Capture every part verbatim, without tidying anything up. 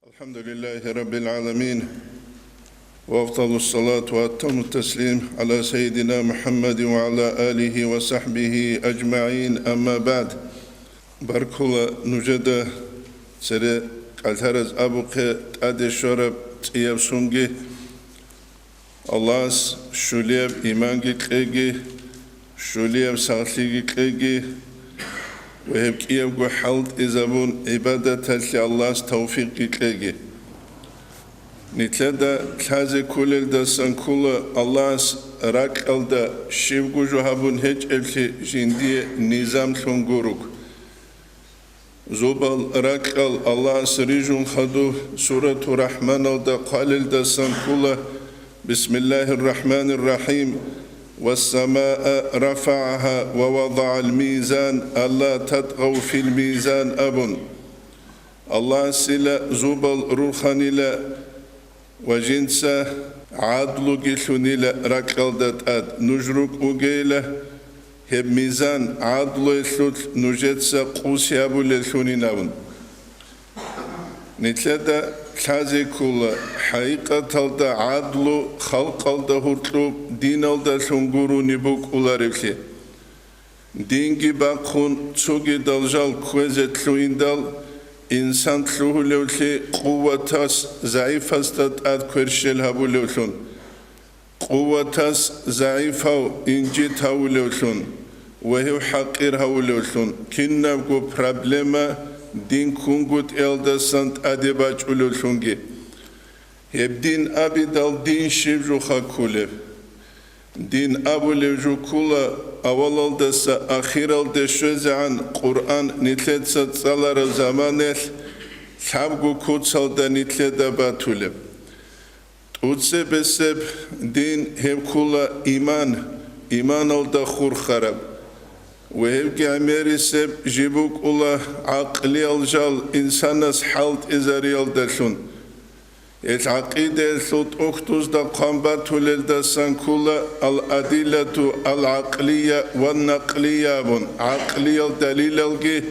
الحمد لله رب العالمين، وأفضل الصلاة وأتم التسليم على سيدنا محمد وعلى آله وصحبه أجمعين، أما بعد. Баркула нужеда цере кӀалъараз абухъе тӀаде щвараб цӀияб сунги. Аллагьас щулияб иманги кьеги, щулияб сахлъиги кьеги ва гьеб кӀиябго хӀалтӀизабун гӀибадаталъе Аллагьас тавфикъги кьеги. Нилъеда лъазе кколелдасан ккола Аллагьас ракьалда щибго жо гьабун гьечӀеблъи жиндие низамлъун гуруг. Зубал ракьал Аллагьас рижун хадуб Сурату Рахманалда хъвалелдасан ккола: بسم الله الرحمن الرحيم. والسماء رفعها ووضع الميزان ألا تطغوا في الميزان абун. Аллагьасила зубал рурханила ва жинца гӀадлуги лъунила ракьалда тӀад, нуж рукӀ вугейила, гьеб мизан гӀадлуялъулъ нужеца къуси гьабулеллъунин абун. Нилъеда лъазе ккола, хӀакъикъаталда гӀадлу халкъалда гьоркьоб диналдалъун гурони букӀуларевлъи. Динги бахъун цогидал жал кквезе лъугьиндал, инсан лъугьулевлъи къуватас загӀипасда тӀад кверщел гьабулевлъун, къуватас загӀипав инжит гьавулевлъун ва гьев хӀакъир гьавулевлъун, кинабго проблема дин ккунгутӀиялдасан тӀаде бачӀулевлъунги. Гьеб дин абидал дин щиб жуха кколеб? Дин абулев жо ккола авалалдаса ахиралде щвезегӀан Къуръан нилъеца цӀалараб заманаялъ лъабго куцалда нилъеда батулеб. ТӀуцебесеб дин гьеб ккола иман, иманалда хурхараб. Ва гьебги гӀемерисеб жиб букӀула гӀакълиял жал инсанас хӀалтӀизариялдалъун. Гьел гӀакъидаялъул тӀухьдузда хъван батулелдасан ккола ал-адиллату ал-гӀакълия ва накълия абун, гӀакълиял далилалги,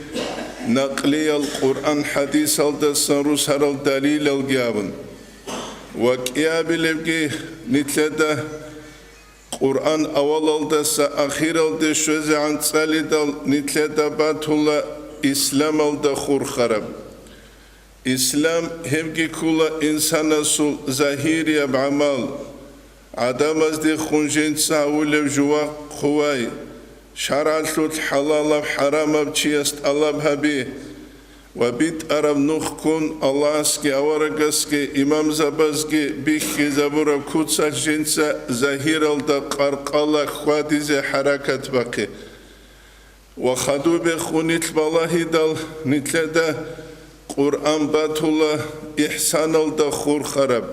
накълиял Къуръан-хӀадисалдасан русарал далилалги абун. Ва кӀиабилебги нилъеда Къуръан авалалдаса ахиралде щвезегӀан цӀалидал нилъеда батула исламалда хурхараб. Ислам гьебги ккола инсанасул загьирияб гӀамал, гӀадамаздехун жинца гьавулев жувахъ хъувай, шаргӀалъулъ хӀалалаб-хӀарамаб чияс тӀалаб гьаби ва битӀараб нухкун Аллагьасги аварагасги имамзабазги бихьизабураб куцалъ жинца загьиралда къаркъала хьвадизе хӀаракат бахъе. Ва хадубе хунилъ балагьидал нилъеда Къуръан батула ихсаналда хурхараб.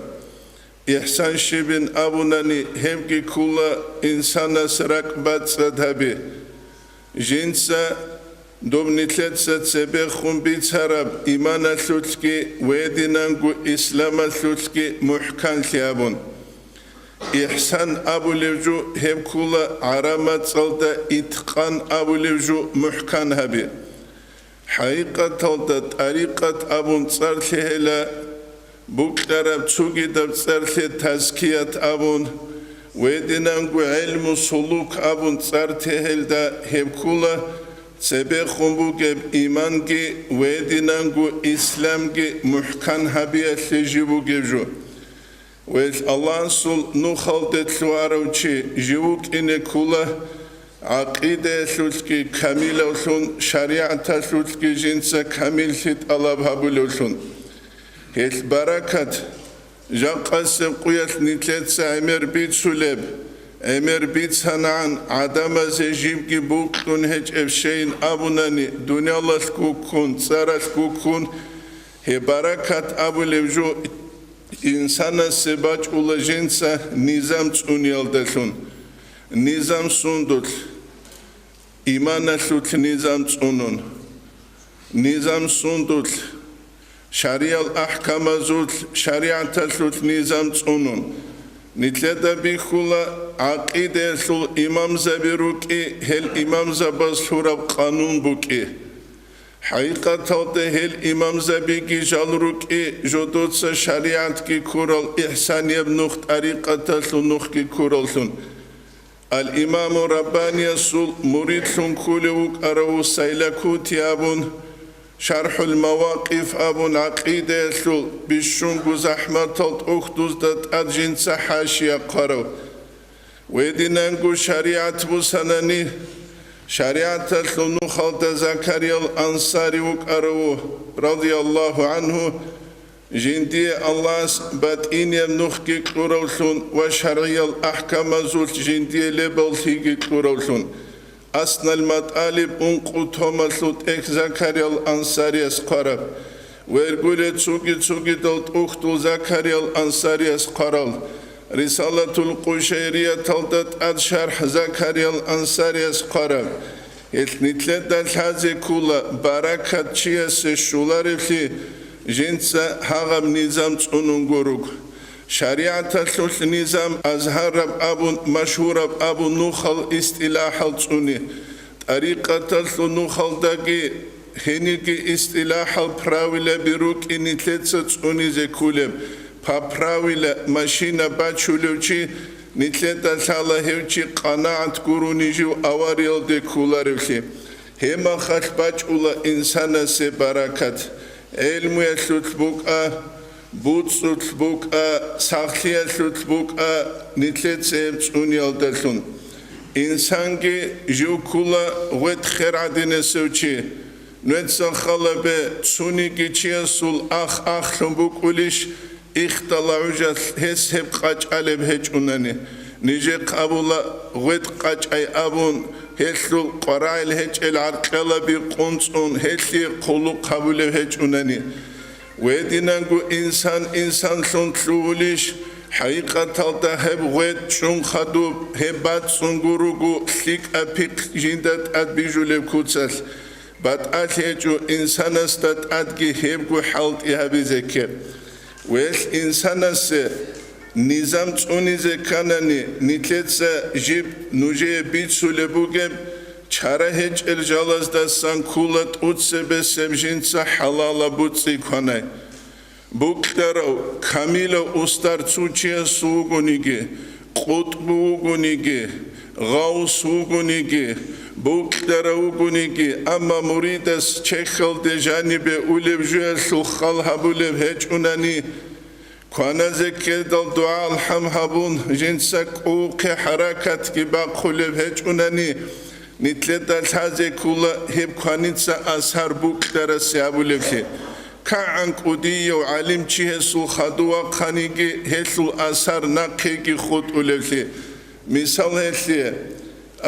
Ихсан щибин абунани, гьебги ккула инсанас ракӀбацӀцӀад гьаби. Жинца доб нилъеца цебехун бицараб иманалъулъги ва гьединанго исламалъулъги мухӀканлъи абун. Ихсан абулев жо гьеб ккула гӀарамацӀалда иткъан абулев жо мухӀкан гьаби. ХӀакъикъаталда тӀарикъат абун цӀар лъегьела, букьараб цогидаб цӀар лъе тазкият абун, ва гьединанго гӀелму сулук абун цӀар лъегьелда гьеб ккула цебехун бугеб иманги ва гьединанго исламги мухӀкан гьабиялъе жиб бугеб жо. Вел Аллагьасул нухалде лъугьарав чи жив вукӀине ккула, гӀакъидаялъулъги камилавлъун, шаригӀаталъулъги жинца камиллъи тӀалаб гьабулевлъун. Гьелъ баракат, жакъасеб къуялъ нилъеца гӀемер бицулеб, гӀемер бицанагӀан гӀадамазе жибги букьун гьечӀеб щейин абунани, дуниялалъ гуккун, цӀаралъ гуккун, гьеб баракат абулев жо инсанасе бачӀула жинца низам цӀуниялдалъун. Низам сундулъ? Иманалъулъ низам цӀунун. Низам сундулъ? Шариял ахӀкамазулъ, шаригӀаталъулъ низам цӀунун. Нилъеда бихьула, гӀакъидаялъул имамзаби рукӀи, гьел имамзабаз лъураб къанун букӀи. ХӀакъикъаталда гьел имамзабиги жал рукӀи жодоца шаригӀатги ккурал, ихсанияб нух, тӀарикъаталъул нухги ккураллъун. Ал-Имаму Раббаниясул муридлъун кколев вукӀарав Сайлакути абун, ШархӀул Мавакъиф абун, гӀакъидаялъул бищунго захӀматал тӀохьдузда тӀад жинца хӀашия хъварав. Гьединанго шаригӀат бусанани, шаригӀаталъул нухалда Закариял Ансари вукӀарав, радияллагьу гӀангьу, жиндие Аллагьас батӀинияб нухги кьуравлъун ва шаргӀиял ахӀкамазулъ жиндие лебаллъиги кьуравлъун. Аснал МатӀалиб ункъо томалъул тӀехь Закариял Ансарияс хъвараб. Вергуле цуги-цугидал тӀухьдул Закариял Ансарияс хъварал. Рисалатул Къушайрияталда тӀад шархӀ Закариял Ансарияс хъвараб. Гьелъ нилъеда лъазе ккола, баракат чиясе щоларевлъи жинца гьагъаб низам цӀунун гуруг. ШаригӀаталъулъ низам азгьараб абун, машгьураб абун нухал истилахӀал цӀуни. ТӀарикъаталъул нухалдаги гьениги истилахӀал правилаби рукӀин нилъеца цӀунизе кколеб. По правила машина бачулев чи нилъеда лъала, гьев чи къанагӀат гурони жив авариялде кколаревлъи. Гьеб мехалъ бачӀула инсанасе баракат. ГӀелмуялъулъ букӀа, буцӀцӀулъ букӀа, сахлъиялъулъ букӀа, нилъеца гьеб цӀуниялдалъун. Инсанги жив ккула гъветӀ-хер гӀадинасев чи. Нужеца хал гьабе, цониги чиясул ах ахлъун букӀулищ, ихтала гӀужалъ гьес гьеб къачӀалеб гьечӀунани. Нижехъ абула, гъветӀ къачӀай абун, гьелъул къварагӀел гьечӀел гӀаркьалаби къунцӀун, гьелъие хъулухъ гьабулеб гьечӀунани. Гьединанго инсан инсанлъун лъугьулищ, хӀакъикъаталда гьеб гъветӀ чӀун хадуб, гьеб бацӀцӀун гуруго лъикӀаб пихъ жинда тӀад бижулеб куцалъ. БатӀалъи гьечӀо инсанасда тӀадги гьебго хӀалтӀи гьабизе ккеб. Велъ инсанасе низам цӀунизе кканани, нилъеца жиб нужее бицулеб бугеб, чара гьечӀел жалаздасан ккула тӀоцебесеб жинца хӀалалаб буцӀцӀи кванай. Букьарав, камилав устар цо чияс вугониги, къутӀбу вугониги, гъавс вугониги, букьарав вугониги, амма муридас чехьалде жанибе улеб жуялъул хал гьабулеб гьечӀунани, кваназе ккедал дугӀа-алхӀам гьабун, жинца кӀувухъе хӀаракатги бахъулеб гьечӀунани, нилъеда лъазе ккула гьеб кваница асар букьарасе гьабулеблъи. КигӀан кӀудияв гӀалимчи гьесул хадув вахъаниги, гьелъул асар нахъеги хутӀулевлъи. Мисал гьелъие,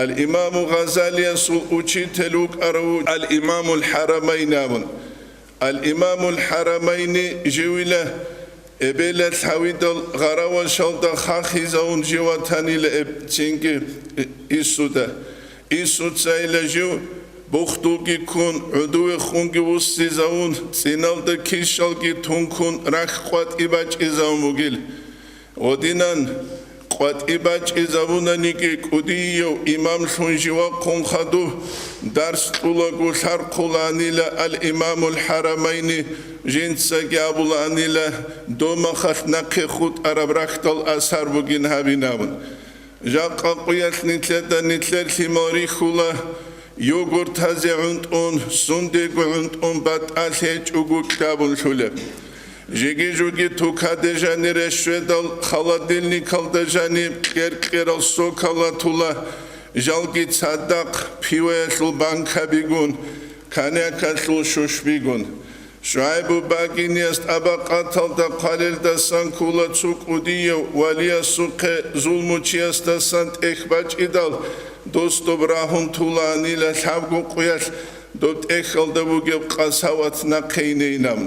ал-Имаму Гъазалиясул учитель вукӀарав вуго ал-Имамул ХӀарамайни абун. Ал-Имамул ХӀарамайни живила эбелалъ гьавидал гъаравашалда хахизавун жив ватанила эб-, цинги Исуда. Исуцайила жив бухдулги ккун, гӀудувехунги вуссизавун, цӀиналда кишалги тункун, рахь къватӀи бачӀизавун вугил. Гъодинан къватӀи бачӀизавунаниги, кӀудияв имамлъун жив вахъун хадув, дарс кьулаго лъархъулаанила ал-Имамул ХӀарамайни, жинцаги абулаанила, домахалъ нахъе хутӀараб рахьдал асар бугин гьабинабун. Жакъа къуялъ нилъеда нилъер лъимал рихьула, йогуртазе гӀунтӀун, сундего гӀунтӀун батӀалъи гьечӀого кьабун лъулеб. Жеги-жуги тукаде жанире щведал, холодильникалда жаниб кьер-кьерал сокал атула, жалги цадахъ пиваялъул банкабигун, коньякалъул шушбигун. ШугӀайбу багиниялъ тӀабакъаталда хъвалелдасан ккула цо кӀудияв валиясухъе зулмучиясдасан тӀехь бачӀидал, дос доб рагьун тулаанила лъабго къуялъ доб тӀехьалда бугеб къасават нахъейинейилан.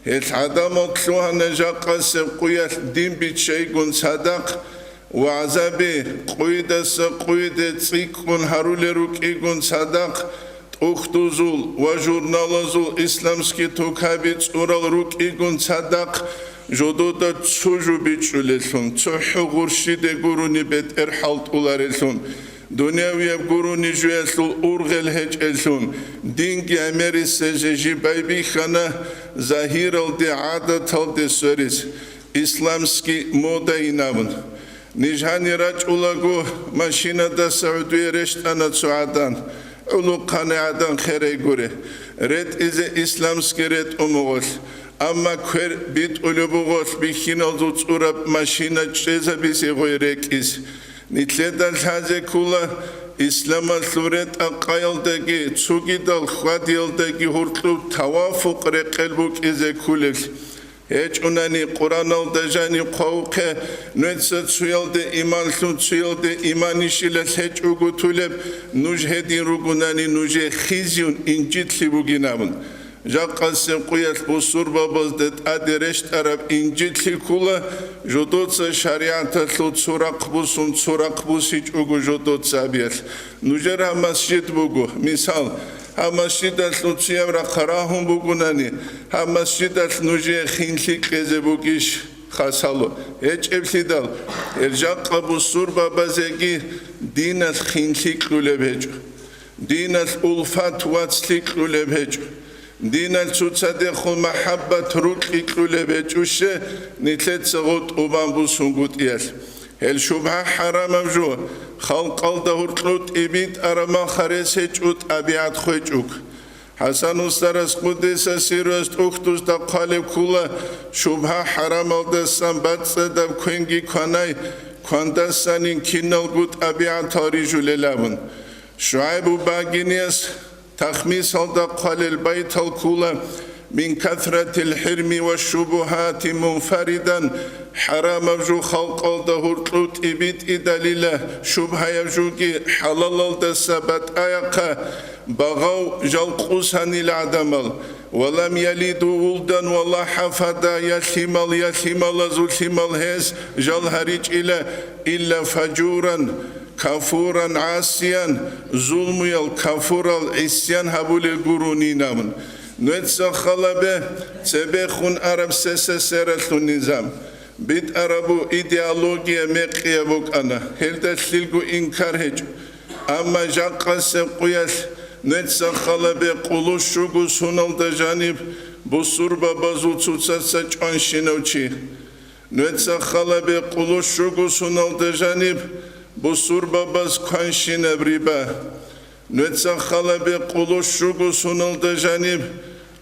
Гьел гӀадамал лъугьана жакъасеб къуялъ дин биччайгун цадахъ, вагӀзаби къуйдаса къуйде цӀикӀкӀун гьарулел рукӀигун цадахъ, тӀухьдузул ва журналазул исламский тукаби цӀурал рукӀигун цадахъ, жодода цо жо бичӀчӀулеллъун, цохӀо гъурщиде гурони бетӀер хӀалтӀулареллъун, Дунявияб гурони жуялъул ургъел гьечӀеллъун, динги гӀемерисезе жиб байбихьана, загьиралде, гӀадаталде сверис, исламский мода инабун. Ниж гьанир рачӀулаго, машинадаса гӀодове рещтӀана цо гӀадан, гӀолохъанай гӀадан херай гуре, ретӀизе исламский ретӀун бугъолъ, амма квер битӀулеб бугъолъ бихьиналзул цӀураб машина чӀезабизе гъой рекӀиз. Нилъеда лъазе ккола, исламалъул ретӀа-къаялдаги цогидал хьвадиялдаги гьоркьоб тавафукъ рекъел букӀизе кколелъ. ГьечӀунани Къуръаналда жаниб хъвавухъе, нуца цуялде иман лъун, цуялде иманищила лъечӀого тулеб, нуж гьедин ругонани нужее хизюн, инжитлъи бугин абун. Жакъасеб къуялъ бусурбабазда тӀаде рещтӀараб инжитлъи ккола, жодоца шаригӀаталъул цо рахъ бусун, цо рахъ бусичӀого жодоца абиялъ. Нужер гьаб масжид буго, мисал, гьаб масжидалъул цояб рахъа рагьун бугонани, гьаб масжидалъ нужее хинлъи кьезе бугищ? Хасало гьечӀеблъидал, гьел жакъа бусурбабазеги диналъ хинлъи кьулеб гьечӀо. Диналъ улфат вацлъи кьулеб гьечӀо. Диналъ цоцадехун махӀаббат рукьи кьулеб гьечӀуще нилъеца гъотӀ убан бусунгутӀиялъ. Гьел шубгьа-хӀарамаб жо, халкъалда гьоркьоб тӀибитӀараб махарес гьечӀо, тӀабигӀат хвечӀого. ХӀасан устарас, къуддиса сирругьу, тӀухьдузда хъвалеб ккола, шубгьа-хӀарамалдасан бацӀцӀадаб квенги кванай, квандасанин киналго тӀабигӀатал рижулел абун. ШугӀайбу Багинияс тахмисалда хъвалел байтал ккола: «Мин касратил хӀирми ва шубугьати мунфаридан», хӀарамаб жо халкъалда гьоркьоб тӀибитӀидалила, шубгьаяб жоги хӀалалалдаса батӀаяхъа багъав жал къусанил гӀадамал, «ва лам ялиду вулдан ва ла хӀафада», я лъимал, я лъималазул лъимал гьез жал гьаричӀила, «илла фажуран, кафуран, гӀасиян», зулмуял, кафурал, гӀисян гьабулел гуронин абун. Нуца халабе цебехун араб СССР-алъул низам. БитӀараб идеология мекъияб букӀана, гьелда лъилго инкар гьечӀо. Амма жакъасеб къуялъ нуца халабе къулущуго суналда жаниб бусурбабазул цоцаца чӀванщинав чи. Нуца халабе къулущуго суналда жаниб бусурбабаз кванщинаб риба. Нуца халабе къулущуго суналда жаниб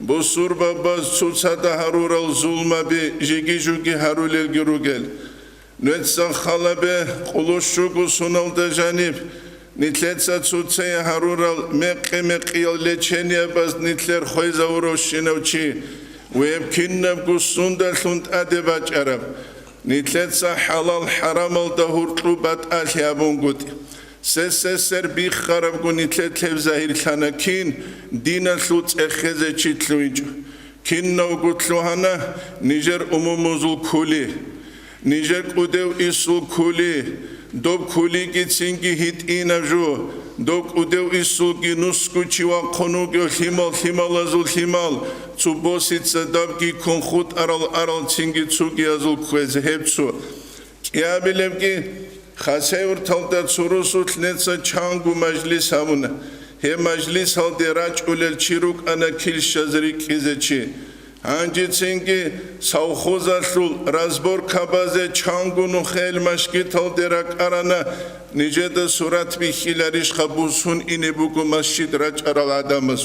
бусурбабаз цоцада гьарурал зулмаби жиги-жуги гьарулелги ругел. Нуца халабе къулущуго суналда жаниб нилъеца цоцае гьарурал мекъи-мекъиял лечениябаз нилъер хвезавуравщинав чи, веб кинабго сундалъун тӀаде бачӀараб, нилъеца хӀалал-хӀарамалда гьоркьоб батӀалъи гьабунгутӀи. СССР биххарабго нилъер лъеб загьирлъана кин диналъул цӀехезе чи лъугьинчӀо. Кинавго лъугьана нижер умумузул кули, нижер кӀудев исул кули, доб кулигицинги гьитӀинаб жо, доб кӀудев исулги нусго чи вахъун вугев лъимал-лъималазул лъимал, цо босица дабги ккун хутӀарал аралцинги цугиязул кквезе гьеб цо. КӀиабилебги, Хасавюрталда цо росулъ нуца чанго мажлис гьабуна. Гьеб мажлисалде рачӀулел чи рукӀана килщаз рикӀкӀизе чи. Гьанжецинги совхозалъул разборкабазе чанго нухел машгиталде ракӀарана, нижеда сурат бихьиларищха бусун ине буго масжид рачӀарал гӀадамаз.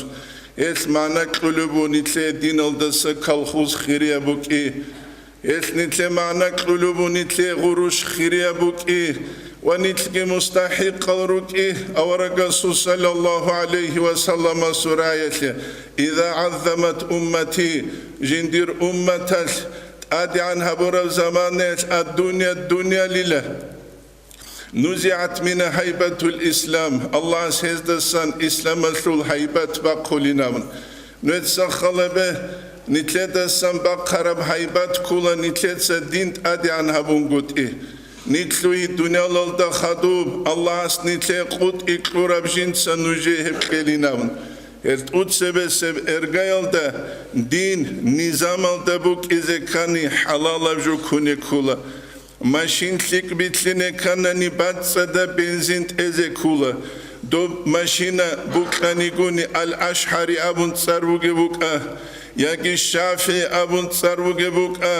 Гьелъ магӀна кьулеб буго нилъее диналдаса колхоз хирияб букӀи. Гьелъ нилъе магӀна кьулеб буго нилъе гъурущ хирияб букӀи ва нилъги мустахӀикъал рукӀи аварагасул саллаллагьу гӀалайгьи ва салламасул раялъе: «Иза гӀаззамат уммати», жиндир умматалъ тӀадегӀан гьабураб заманаялъ, «ад-дунья», дуньялила. «НузигӀат мингьа гьайбатул ислам», Аллагьас гьездасан исламалъул гьайбат бахъулин абун. Нуца халабе, нилъедасан бахъараб гьайбат ккола нилъеца дин тӀадегӀан гьабунгутӀи. Нилъ дуниялалда хадуб, Аллагьас нилъее къотӀи кьураб жинца нужее гьеб кьелин абун. Гьел тӀуцебесеб эргаялда дин низамалда букӀизе ккани, хӀалалаб жо ккуне ккола. Машин лъикӀ билълъине кканани, бацӀцӀадаб бензин тӀезе ккула. Доб машина букьанигуни, Ал-Ашгьари абун цӀар бугеб букӀа, яги ШафигӀи абун цӀар бугеб букӀа,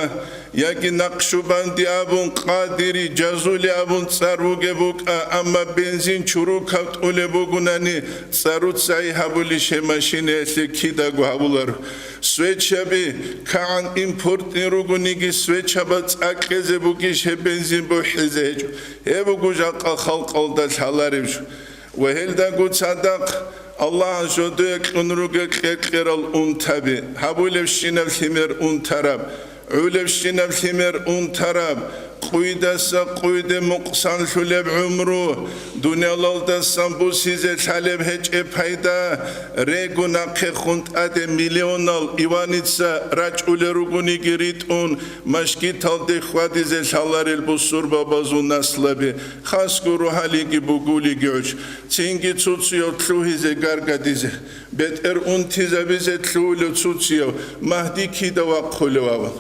яги Накъшубанди абун, Къадири, Жазули абун цӀар бугеб букӀа, амма бензин чурукаб тӀулеб бугунани, цӀаруцайи гьабулищ гьеб машинаялъе? Кидаго гьабуларо. Свечаби кагӀан импортни ругониги, свечаба цӀакъезе бугищ гьеб бензин бухӀизе гьечӀо? Гьеб буго жакъа халкъалда лъалареб жо. Ва гьелдаго цадахъ Аллагьас жодое кьун ругел кьекьерал унтаби, гьабулебщинаб лъимер унтараб, гӀулебщинаб лъимер унтараб, къуйдаса къуйде мукъсанлъулеб гӀумру, дуниялалдасан бусизе лъалеб гьечӀеб пайда, регу нахъехун тӀаде миллионал иваница рачӀулел ругониги ритӀун, машгиталде хьвадизе лъаларел бусурбабазул наслаби, хасго рогьалиги бугулиги гӀуч, цинги цуцуяв лъугьизе гаргадизе, бетӀер унтизабизе лъугьулев цуцуяв Магьди кида вахъулев абун,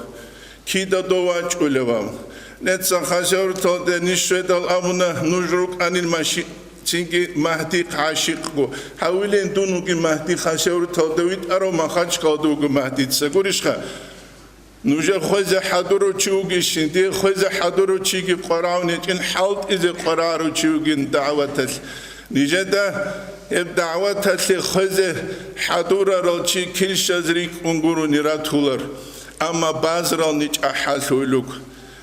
кида дов вачӀулев абун. Нецан хасавюрталде ниж щведал абуна, нуж рукӀанил маши-, цинги Магьдихъ гӀашикъго. Гьавилин, дун вугин Магьди, хасавюрталда витӀарав Махачкалда вуго Магьдица. Гурищха? Нужер хвезе хӀадурав чи вугищин, дие хвезе хӀадурав чиги къварагӀун гьечӀин, хӀалтӀизе къварагӀарав чи вугин дагӀваталъ. Нижеда гьеб дагӀваталъе хвезе хӀадурарал чи килщаз рикӀкӀун гурони ратулар, амма базарал ничӀа хӀалъулел руго.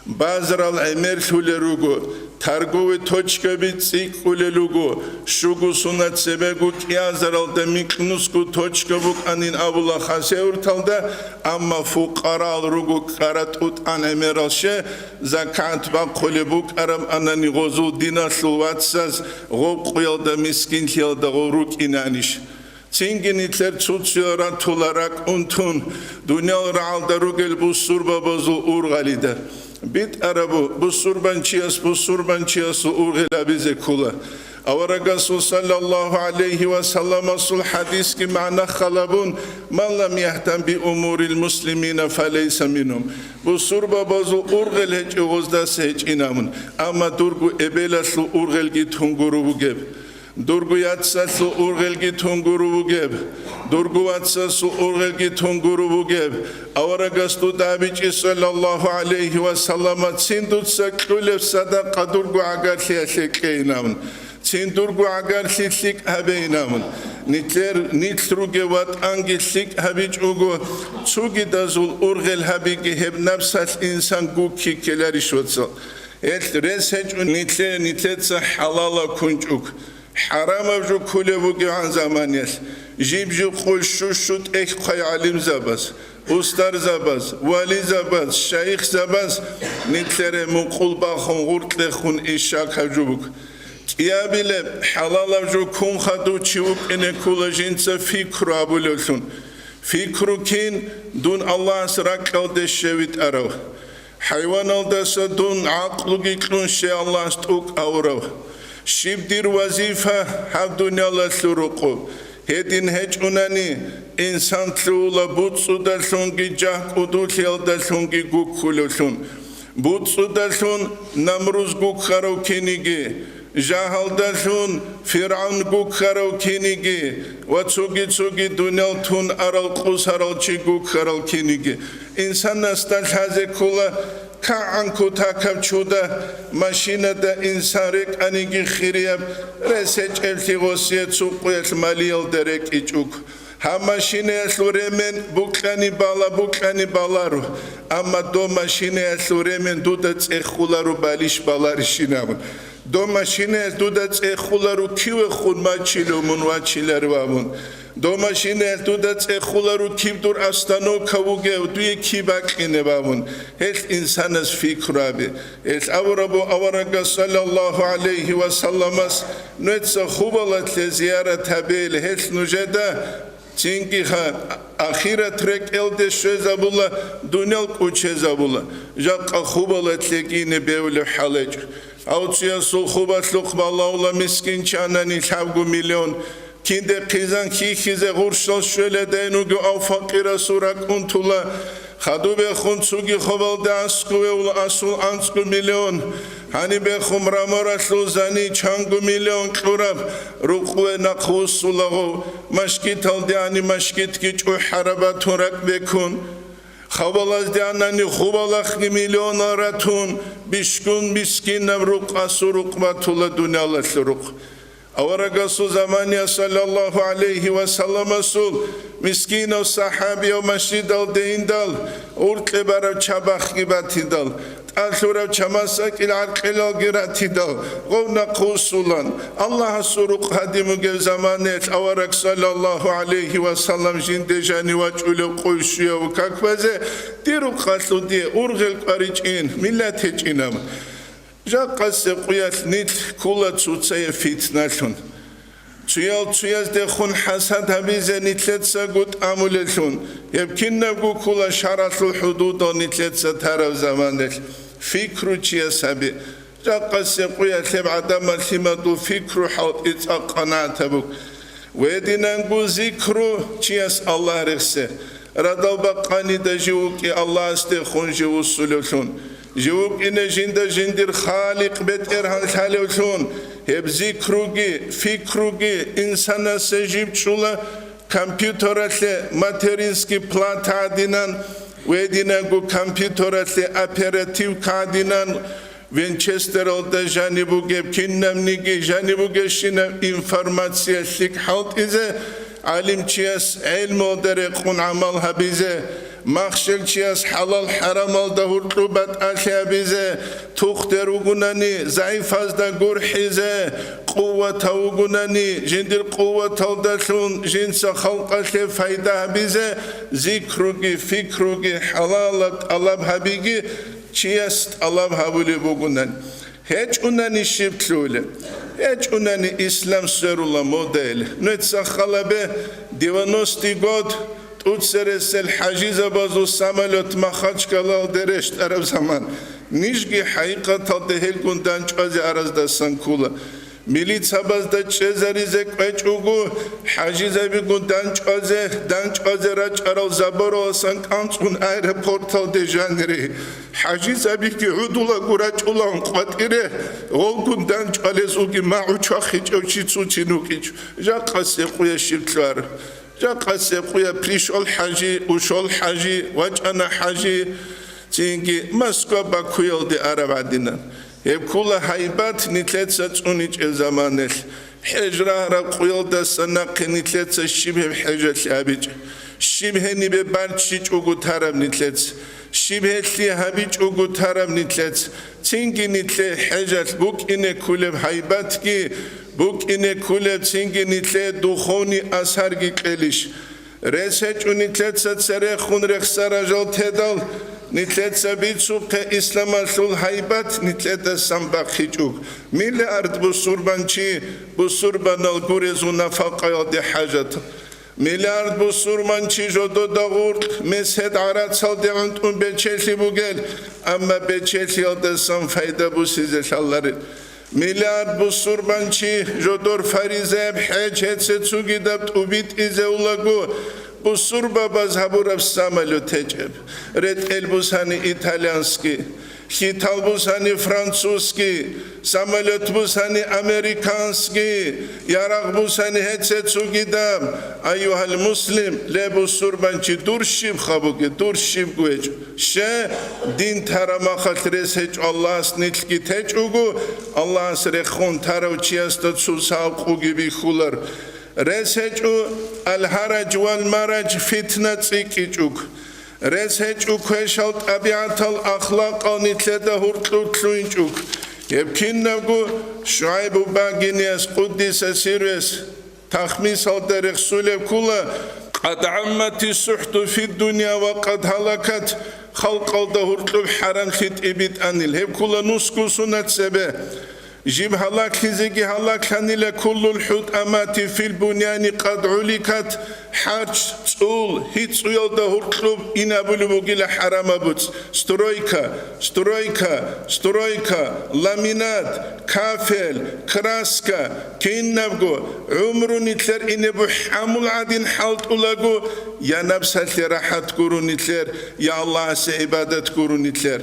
Базарал гӀемерлъулел руго, торговый точкаби цӀикӀкӀулел руго, щуго сунат цебего кӀиазаралда микьнусго точка букӀанин абула хасавюрталда, амма фукъарал руго ккара тӀутӀан гӀемерал, ще закат бахъулеб букӀараб анани, гъозул диналъул вацаз гъов къуялда мискинлъиялда гъов рукӀинанищ? Цинги нилъер цуцуял ратула ракӀ унтун, дуниял рагӀалда ругел бусурбабазул ургъалида. БитӀарабу, бусурбанчияс бусурбанчиясул ургъел абизе ккола. Аварагасул саллаллагьу гӀалайгьи ва салламасул хӀадисги магӀна халабун: «Ман лам яхтам би умурил муслимина, фалайса мингьум». Бусурбабазул ургъел гьечӀев гъоздаса гьечӀин абун, амма дурго эбелалъул ургъелги тун гуро бугеб. Дурго яцалъул ургъелги тун гуро бугеб, дурго вацасул ургъелги тун гуро бугеб. Аварагас дуда абичӀи, саллаллагьу гӀалайгьи ва саллама, цин дуца кьулеб садакъа дурго гӀагарлъиялъе кьейин абун, цин дурго гӀагарлъи лъикӀ гьабейин абун. Нилъер, нилъ ругев ватӀанги лъикӀ гьабичӀого, цогидазул ургъел гьабиги, гьеб напсалъ инсан гукки ккеларищ, вацал? Гьелъ рес гьечӀо нилъее, нилъеца хӀалалаб кунчӀухъ. ХӀарамаб жо кколеб бугебгӀан заманиялъ, жиб-жиб къулъ щу-щу тӀехь хъвай гӀалимзабаз, устарзабаз, вализабаз, шайихзабаз нилъере мукъул бахун гъуркьехун ишак гьаб жо буго. КӀиабилеб хӀалалаб жо ккун хадув чи вукӀине ккола жинца пикру гьабулевлъун. Пикру кин? Дун Аллагьас ракьалде щвей витӀарав. ХӀайваналдаса дун гӀакълуги кьун щвей Аллагьас тӀокӀ гьавурав. Щиб дир вазифа гьаб дуниялалъул рукъу? Гьедин гьечӀунани, инсан лъугьула буцӀцӀудалъунги жагь-кӀудулъиялдалъунги гуккулевлъун. БуцӀцӀудалъун Намруз гуккарав киниги, жагьалдалъун ФиргӀавн гуккарав киниги ва цоги-цоги дуниял тун арал къусарал чи гуккарал киниги. Инсанасда лъазе ккола кагӀан кутакаб чуда, машинада инсан рекӀаниги хирияб, рес гьечӀеблъи гъосие цукъуялъ малиялда рекӀичӀого. Гьаб машинаялъул ремен букьани бала, букьани баларо, амма доб машинаялъул ремен дуда цӀехуларо балищ баларищин абун. Доб машинаялъ дуда цӀехуларо кивехун вачилев мун вачиларев абун. Доб машинаялъ дуда цӀехуларо киб дур остановка вугев, дуе киб бакьинеб абун. Гьелъ инсанас пикру гьабе. Гьелъ абурабу аварагас, саллаллагьу гӀалайгьи ва салламас, нуеца хубалатлъе зиярат гьабейил гьелъ нужеда Цинги ха, ахират рекӀелде щвезабула, дуниял кӀучезабула, жакъа хубалатлъе гьине бевлев хӀалечӀ. Авциясул хубалъухъ балагьула мискин чанани лъабго миллион. Кинде хъизан хьихьизе гъурщал щвеледайнуги ав факъирасул ракӀ унтула, Хадубехун цуги хобалда аскӀове ула асул анцӀго миллион, гьанибехун Мраморалъул зани чанго миллион кьураб рукъуве нахъвуссулаго, машгиталде ани машгитги чӀухӀараб батун ракӀбеккун. Хабалазде анани хубалахъги миллионал ратун, бищун мискинаб рукъ асул рукъ батула дуниялалъул рукъ. Аварагасул замания саллаллаху гӀалайхи ва салламасул мискинав сахӀабияв машгидалде индал, уркье бараб чабахъги батидал, тӀалъураб чамасакӀил гӀаркьелалги ратидал, гъов нахъвуссулан, Аллагьасул рукъ гьадин бугеб заманаялъ авараг саллаллаху гӀалайхи ва саллам жинде жанив вачӀулев къуй щуяв как базе, дир рукъалъул дие ургъел кӀваричӀин, миллат гьечӀинаб. Жакъасеб къуялъ нилъ ккула цоцае фитналъун. Цоял цояздехун хӀасад гьабизе нилъецаго тӀамулелъун, гьеб кинабго ккула шаргӀалъул хӀудудал нилъеца тараб заманалъ. Фикру чияс гьабе. Жакъасеб къуялъ гьеб гӀадамал лъимадул фикру хӀалтӀи цӀакъ къанагӀат гьабуг. Гьединанго зикру чияс Аллагь рехсе. Радал бакъанида жив вукӀи Аллагьасдехун жив вуссулевлъун. Жив вукӀине жинда жиндир Халикъ БетӀергьан лъалевлъун. Гьеб зикруги, фикруги инсанасе жиб чӀула компьютералъе материнский плата гьадинан, гьединанго компьютералъе оперативка гьадинан, Винчестералда жаниб бугеб кинабниги жаниб бугебщинаб информация лъикӀ хӀалтӀизе, гӀалимчияс гӀелмуялда рекъун гӀамал гьабизе, махщелчияс хӀалал-хӀарамалда гьуркьу батӀалъи гьабизе, тухдер вугунани загӀипазда гурхӀизе, къуватав вугунани жиндир къуваталдалъун жинца халкъалъе пайда гьабизе, зикруги, фикруги, хӀалалаб тӀалаб гьабиги, чияс тӀалаб гьабулеб бугунани, гьечӀунани щиб лъугьулеб? ГьечӀунани ислам сверула модайилан. Нужеца хал гьабе, девяностый год, тӀуцересел хӀажизабазул самолет Махачкалалде рещтӀараб заман. Нижги хӀакъикъаталда гьелгун данчӀвазе араздасан ккула. Милицабазда чӀезаризе кӀвечӀого, хӀажизабигун данчӀвазе, данчӀвазе рачӀарал забораласан кӀанцӀун аэропорталде жанире. ХӀажизабиги гӀодолаго рачӀулаго къватӀире, гъолгун данчӀвалезулги магӀу чвахичӀев чи цоцин вукӀинчӀо. Жакъасеб къуялъ щиб лъугьараб? Жакъасеб къуялъ пришел хӀажи, ушел хӀажи, вачӀана хӀажи, цинги Москва, Бакуялде араб гӀадинан. Гьеб ккула гьайбат нилъеца цӀуничӀеб заманалъ. ХӀеж рагьараб къуялдаса нахъе нилъеца щиб гьеб хӀежалъи гьабичӀеб? Щиб гьенибе барччичӀого тараб нилъеца? Щиб гьелъие гьабичӀого тараб нилъеца? Цинги нилъее хӀежалъ букӀине кколеб гьайбатги, букӀине кколеб цинги нилъее духовный асарги кьелищ? Рес гьечӀо нилъеца церехун рехсараб жал тедал, нилъеца бицухъе исламалъул гьайбат нилъедасан бахъичӀого. Миллиард бусурбанчи бусурбанал гурезул нафакъаялде хӀажат. Миллиард бусурбанчи жодода гъуркь, месед гӀарацалде гӀунтӀун бечелъи бугел, амма бечелъиялдасан пайда бусизе лъаларел. Миллиард бусурбанчи жодор фаризаяб хӀеж гьеце цугидаб тӀубитӀизе улаго, бусурбабаз гьабураб самолет гьечӀеб, ретӀел бусани итальянский, хьитал бусани французский, самолет бусани американский, ярагъ бусани гьеце цугидаб. Айюгьал муслим, ле бусурбанчи, дур щиб хабуге, дур щиб гьечӀо. Ще, дин тарамахалъ рес гьечӀо Аллагьас нилъги течӀого, Аллагьас рехун тарав чиясда цо сагӀаб къуги бихьулар. Рес гьечӀо алгьараж вал мараж, фитна цӀикӀкӀичӀого. Рес гьечӀо квешал тӀабигӀатал ахлакъал нилъеда гьуркьур лъугьинчӀого. Гьеб кинабго ШугӀайбу багинияс, къуддиса сирругьу, тахмисалда рехсулеб ккула: «Къад гӀаммати сухӀту фиддуния ва къад гьалакат», халкъалда гьуркьуб хӀарамлъи тӀибитӀанил. Гьеб ккула нусго сунат цебе. Жиб гьалаглъизеги гьалаглъанила, куллул хӀутӀамати фил буняни къад гӀуликат, хӀарч, цӀул, гьицӀуялда гьуркьуб инабулеб бугила хӀарамаб буц, стройка, стройка, стройка, ламинат, кафель, краска, кинабго, гӀумру нилъер ине бухӀамул гӀадин хӀалтӀулаго, я напсалъе рахӀат гуро нилъер, я Аллагьасе гӀибадат гуро нилъер.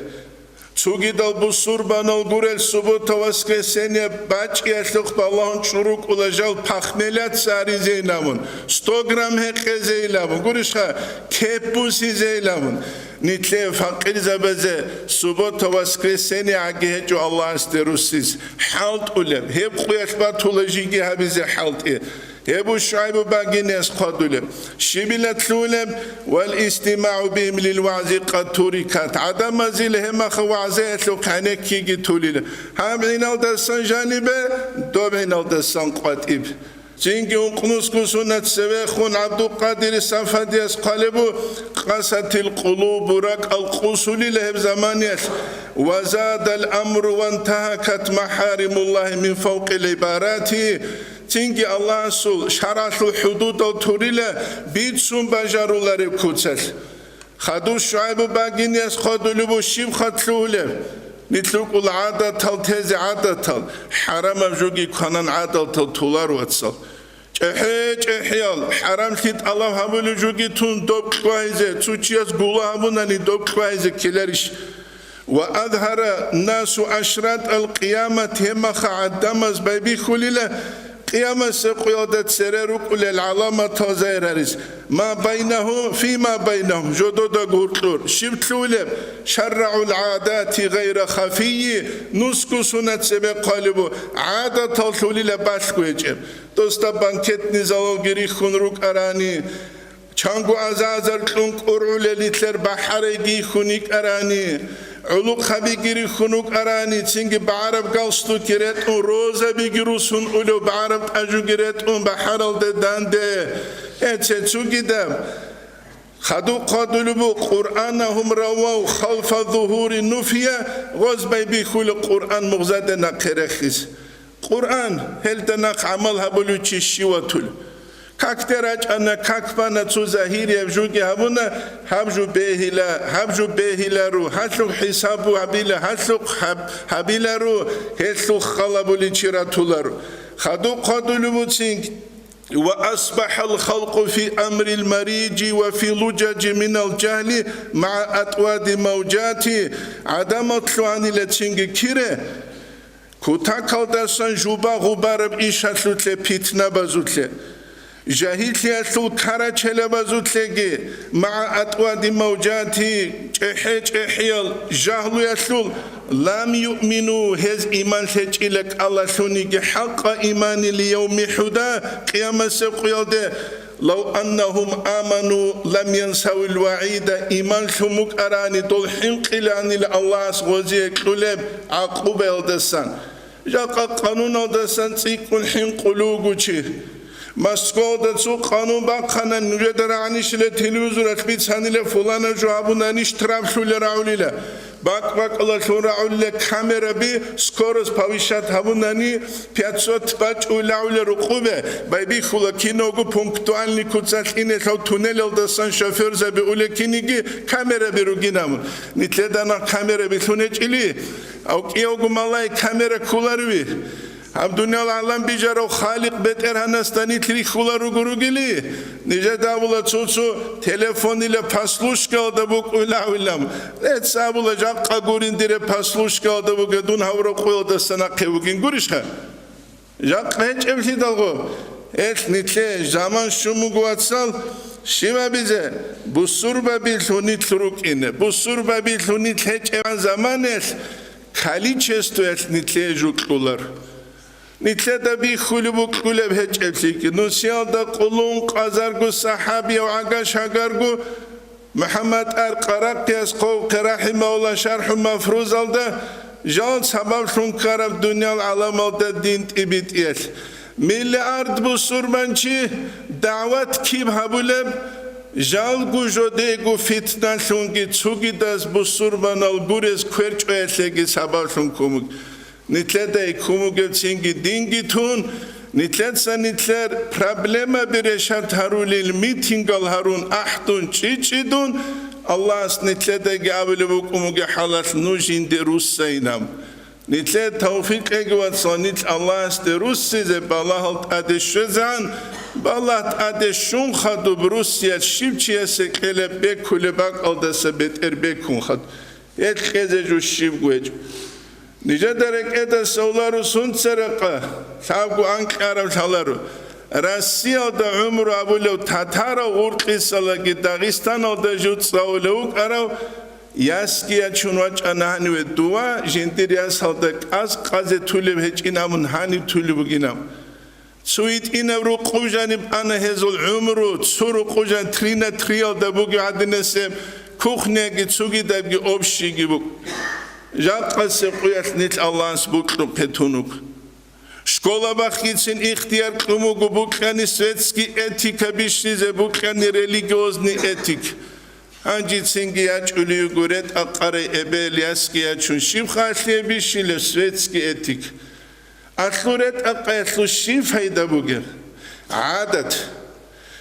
Цогидал бусурбанал гурел, суббота-воскресенье бачӀиялъухъ балагьун чӀурукӀула жал пахмеляца аризейилавун, сто грамм гьекъезейилавун, гурищха, кеп бусизейилавун. Нилъее факъирзабазе суббота-воскресенье гӀаги гьечӀо Аллагьасде руссис хӀалтӀулеб, гьеб къуялъ батула жиги гьабизе хӀалтӀи. Гьеб ШугӀайбу багиниялъ хъвадулеб. Щибила лъугьулеб? Вал истимагӀу бигьим лил вагӀзи къад турикат. ГӀадамазил гьемаха вагӀзаялъухъ гӀенеккиги тулила. Гьаб гӀиналдасан жанибе, доб гӀиналдасан къватӀиб. Цинги ункънусго сунат цевехун ГӀабдулкъадир Сафадияс хъвалебу, къасатил къулубу, ракӀал къусулила гьеб заманиялъ. Ва задал амру вантагьакат махаримуллагьи мин фавкъил гӀибарати. Цинги Аллагьасул шаргӀалъул хӀудудал турила бицун бажарулареб куцалъ. Хадув ШугӀайбу багиниялъ хъвадулеб бу щиб хъат лъугьулеб? Нилъ рукӀул гӀадатал тезе гӀадатал, хӀарамаб жуги кванан гӀадатал тулар, вацал. ЧӀехӀе-чӀехӀиял, хӀарамлъи тӀалаб гьабулев жуги тун доб кьвайзе, цо чияс гула гьабунани доб кьвайзе ккеларищ? Ва азгьара насу ашратал къиямат, гьемаха гӀадамаз байбихьулила, къиямасеб къуялда цере рукӀулел гӀаламатал загьирарис, ма байнагьум, фима байнагьум, жодода гуркьур. Щиб лъугьулеб? ШаррагӀул гӀадати гъайра хафийи, нусго сунат цебе хъвалебу, гӀадатал лъулила балъго гьечӀеб. Досда банкетный залалги рихьун рукӀарани, чанго аза-азар кьун кӀургӀулел нилъер бахӀарайги хьун йикӀарани, гӀулухъабиги рихьун рукӀарани, цинги багӀараб галстукги ретӀун, розабиги русун улев багӀараб тӀажуги ретӀун бахӀаралде данде. Эце цугидаб. Хадуб хъвадулеб бу, Къуръанагьум равав халфа зугьури нуфия, гъоз байбихьула Къуръан мугъзаде нахъе рехиз. Къуръан, гьелда нахъ гӀамал гьабулев чи щиватул. Какде рачӀана, как бана, цо загьирияб жуги гьабуна, гьаб жу бегьила, гьаб жу бегьилару, гьалъухъ хӀисабу гьабила, гьалъухъ гьаб-, гьабилару, гьелъухъ халабуличи ратулару. Хадуб хъвадулеб буцин, ва асбахӀал халкъу фи амрил марижи ва фи лужажи минал жагьли магӀа атӀвади мавжати, гӀадамал лъугьанила цинги кире, кутакалдасан жуба-гъубараб ишалъулъе, питнабазулъе, жагьиллъиялъул карачелабазулъеги, магӀа атӀвади мавжати, чӀехӀе-чӀехӀиял жагьлуялъул, лам юъмину, гьез иман лъечӀила кӀалалъуниги хӀакъа имани лиявми хӀуда, къиямасеб къуялде, лав аннагьум аману лам янсавил вагӀида, иман лъун букӀарани, дол хӀинкъиланила Аллагьас гъозие кьулеб гӀакъубаялдасан. Жакъа къануналдасан цӀикӀкӀун хӀинкъулев вуго чи. Москвалда цо къанун бахъана, нужеда рагӀанищила телевизоралъ бицанила, фулана жо гьабунани штрафлъула рагӀулила. БакӀ-бакӀалалъун рагӀулила камераби, скорость повышать гьабунани, пятьсот бачӀула рагӀула рукъубе, байбихьула киного пунктуальный куцалъ инелъав туннелалдасан шофёрзаби улекиниги камераби ругин абун. Нилъеда нахъ камераби лъунечӀили, ав кӀиявго малай камера кколаруи? Гьаб дуниял гӀалам бижарав Халикъ БетӀергьанасда нилъ рихьула руго ругели, нижеда абула цо-цо телефонила послушкалда букӀуйлавилам. Эца абула, жакъа гурин дире послушкалда буге, дун гьав рокъуялдаса нахъе вугин гурищха? Жакъа гьечӀеблъидалго, эл нилъе заман щун буго, вацал, щибабизе, бусурбаби лъунилъ рукӀине, бусурбаби лъунилъ гьечӀебан заманелъ, количествоялъ нилъее жукьулар. Нилъеда бихьулеб букӀулеб гьечӀеблъиги, нусиялда къулун къазарго, сахӀабияв гӀагаш гьагарго, МухӀаммад ар Къаракъияс хъвавухъе рахӀимагьулла ШархӀу Мафрузалда, жал сабаблъун ккараб дуниял гӀаламалда дин тӀибитӀиялъ. Миллиард бусурманчи дагӀват киб гьабулеб, жалго жодего фитналъунги цугидаз бусурманал гурез кверчӀоялъеги сабаблъун ккун буго. Нилъеда ккун бугеб цинги динги тун, нилъеца нилъер проблемаби решат гьарулел митингал гьарун, ахӀдун, чӀичӀидун, Аллагьас нилъедаги абулеб букӀун бугеб хӀалалъ нуж жинде руссайилан. Нилъее тавфикъ кьеги, вацал, нилъ Аллагьасде руссизе, балагьал тӀаде щвезегӀан, балагь тӀаде щун хадуб руссиялъ щив чиясе кьелеб бекулеб бакӀалдаса бетӀер бекун хадуб. Гьел кьезе жо щибго гьечӀо. Нижеда рекӀеда совлару сунца рекъа, лъабго анкьараб лъаларо. Россиялда гӀумру абулев татарав гъуркьисалаги Дагъистаналда жуцӀ гьавулев вукӀарав ясги ячун вачӀана гьаниве дова, жиндир ясалда кӀаз къазе тулеб гьечӀин абун гьаниб тулеб бугинаб. Цо гьитӀинаб рукъуб жаниб ана гьезул гӀумру, цо рукъуб жан трина триялда бугеб гӀадинасеб кухняги цогидабги общийги буго. Жакъасеб къуялъ нилъ Аллагьас букьухъе тун вуго. Школа бахъицин ихтияр кьун буго букьани светский этика бищизе, букьани религиозный этик. Гьанжецинги ячӀулей йиго ретӀа-къарай эбел ясги ячун щиб халлъи бищилеб светский этик? Алъул ретӀа-къаялъул щиб пайда бугеб? ГӀадат.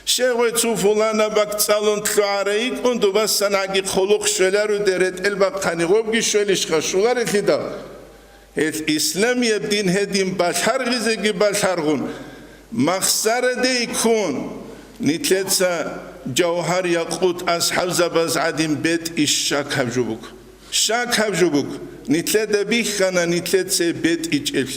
Щегъой цо фулана бакцӀалун лъугӀарай йикӀун, дубасан гӀаги хъулухъ щвеларуде, ретӀел бахъани гъобги щвелищха, щуларелъидал? Гьел исламияб дин гьедин балъаргъизеги балъаргъун, махсараде ккун, нилъеца жавгьар-якъут асхӀабзабаз гӀадин бетӀи щак гьаб жо буго. Щак гьаб жо буго, нилъеда бихьана нилъеце бетӀичӀеб.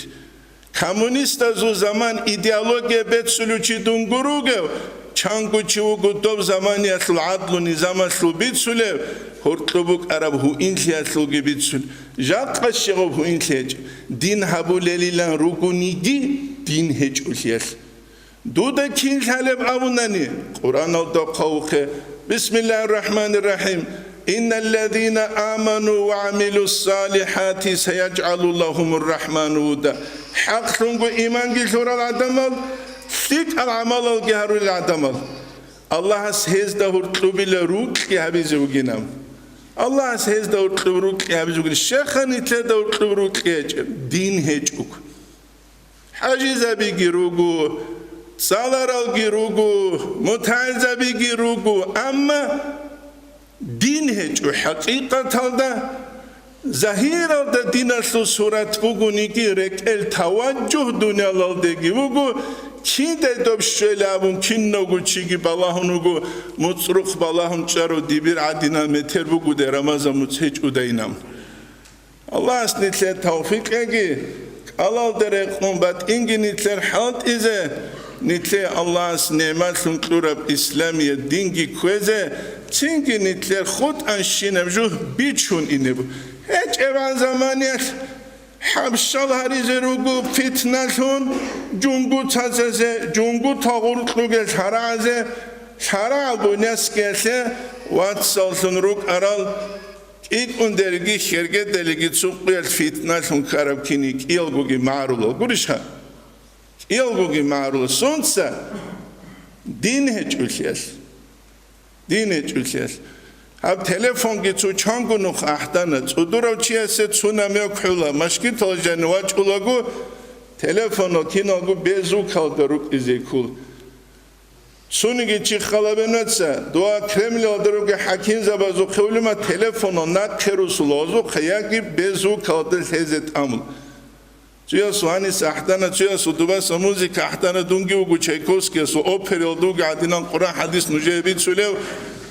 Коммунистазул заман идеология бецулев чи дун гуругев, чанго чи вуго доб заманиялъул гӀадлу-низамалъул бицулев, гьоркьоб букӀараб гьуинлъиялъулги бицулев. Жакъа щегъуб гьуинлъи гьечӀеб, дин гьабулелилан ругониги, дин гьечӀолъиялъ. Дуда кин лъалеб абунани, Къуръаналда хъвавухъе: «Бисмиллагьир рахӀманир рахӀим. Инналлазина аману ва гӀамилуссалихӀати сайажгӀалу лагьумур рахӀману вудда». ХӀакълъунго иманги лъурал гӀадамал, лъикӀал гӀамалалги гьарулел гӀадамал, Аллагьас гьезда гьоркьобила рукьи гьабизе вугинаб. Аллагьас гьезда гьоркьоб рукьи гьабизе вугин. Щеха нилъеда гьоркьоб рукьи гьечӀеб, дин гьечӀого. ХӀажизабиги руго, цӀаларалги руго, мутагӀилзабиги руго, амма дин гьечӀо хӀакъикъаталда. Загьиралда диналъул сурат бугониги, рекӀел таваджугь дуниялалдеги вуго, кидай доб щвела абун кинавго чиги балагьун вуго, муцӀрухъ балагьун чӀарав дибир гӀадинал метер бугодай, Рамазан муцӀ гьечӀодайинаб. Аллагьас нилъее тавфикъ кьеги, кӀалалда рекъон батӀинги нилъер хӀалтӀизе, нилъее Аллагьас нигӀматлъун кьураб исламияб динги кквезе, цинги нилъер хутӀанщинаб жугь бичун ине буго. ГьечӀебгӀан заманиялъ хӀабщал гьаризе руго питналъун, жунгутазазе, жунгутал гъоркьоге лъарагӀазе, лъарагӀал буйнакскиялъе вацаллъун рукӀарал КӀикӀундерги хьергедалиги цо къуялъ фитналъун ккараб кини кӀиялгоги магӀарулал гурищха? КӀиялгоги магӀарулал. Сунца? Дин гьечӀолъиялъ. Дин гьечӀолъиялъ. Гьаб телефонги цо чанго нух ахӀдана, цӀудурав чиясе цо намёк хӀула, машгитал жани вачӀулаго, телефонал киналго безукалда рукӀизе ккола. Цониги чи халабенаца, дова Кремлалда ругел хӀакимзабазухъе улема телефонал нахъе русулазухъе яги безукалда лъезе тӀамул. Цуясул гьанис ахӀдана, цуясул дубаса музыка ахӀдана, дунги вуго Чайковскиясул опералда вуго гӀадинан Къуръан хӀадис нужее бицулев,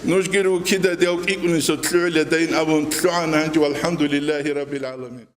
нужги руго кида дияв кӀикӀунисев лъугӀила дайин абун лъугӀана гьанже, валхӀамдулиллагьи раббил гӀаламин.